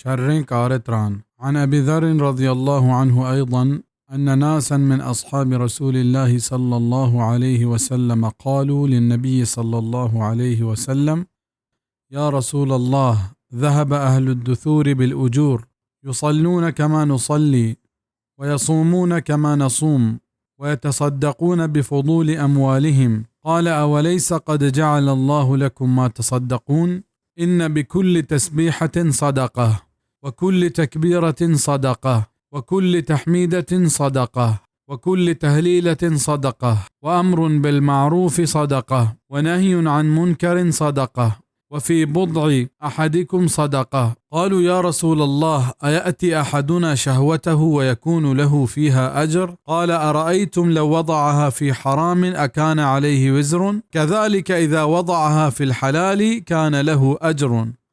شریں کار ءِ تران۔ عن أبي ذر رضي الله عنه أيضا أن ناسا من أصحاب رسول الله صلى الله عليه وسلم قالوا للنبي صلى الله عليه وسلم: يا رسول الله، ذهب أهل الدثور بالأجور، يصلون كما نصلي، ويصومون كما نصوم، ويتصدقون بفضول أموالهم. قال: أوليس قد جعل الله لكم ما تصدقون؟ إن بكل تسبيحة صدقة، وكل تكبيرة صدقة، وكل تحميدة صدقة، وكل تهليلة صدقة، وأمر بالمعروف صدقة، ونهي عن منكر صدقة، وفي بضع أحدكم صدقة. قالوا: يا رسول الله، أيأتي أحدنا شهوته ويكون له فيها أجر؟ قال: أرأيتم لو وضعها في حرام أكان عليه وزر؟ كذلك إذا وضعها في الحلال كان له أجر.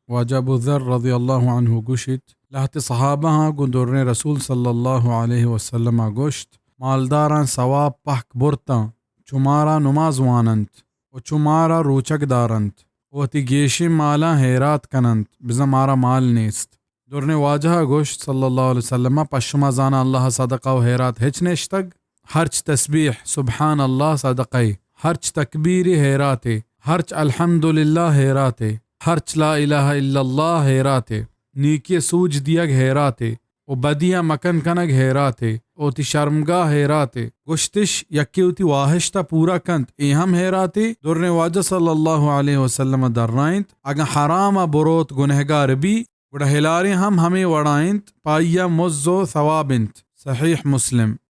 واجہ ابو ذر رضی اللہ عنہ گوشیت، لہتے صحابہاں گوں دریں رسول صلی اللہ علیہ وسلم ءَ گوشت: مالداراں ثواب پہک برتاں، چو مارا نماز واننت و چو مارا روچگ دارنت، و وتی گیشیں مالاں ہیرات کننت، بزاں مارا مال نیست۔ دریں واجہ ءَ گوشت صلی اللہ علیہ وسلم ءَ: پہ شما زاناں اللہ ءَ صدقہ و ہیرات ہچ نیشتگ؟ ہرچ تسبیح سبحان اللہ صدقہ ئے، ہرچ تکبیر ہیرات ئے، ہرچ الحمدللہ ہیرات ئے، ہرچ لا الہ الا اللہ ہیرات ئے، نیکی سوج دیگ ہیرات ئے، و بدی ءَ مکن کنگ ہیرات ئے، و وتی شرمگاہ ہیرات ئے۔ گوشتش: یکے وتی واہشت ءَ پورا کنت، اے ہم ہیرات ئے؟ دریں واجہ صلی اللہ علیہ وسلم ءَ درائینت: اگاں حرام ءَ بروت گنہگار بی، گڑا ہلاریں ہم ہمے وڑا انت، پہ آئی ءَ مز و ثواب انت۔ صحیح مسلم۔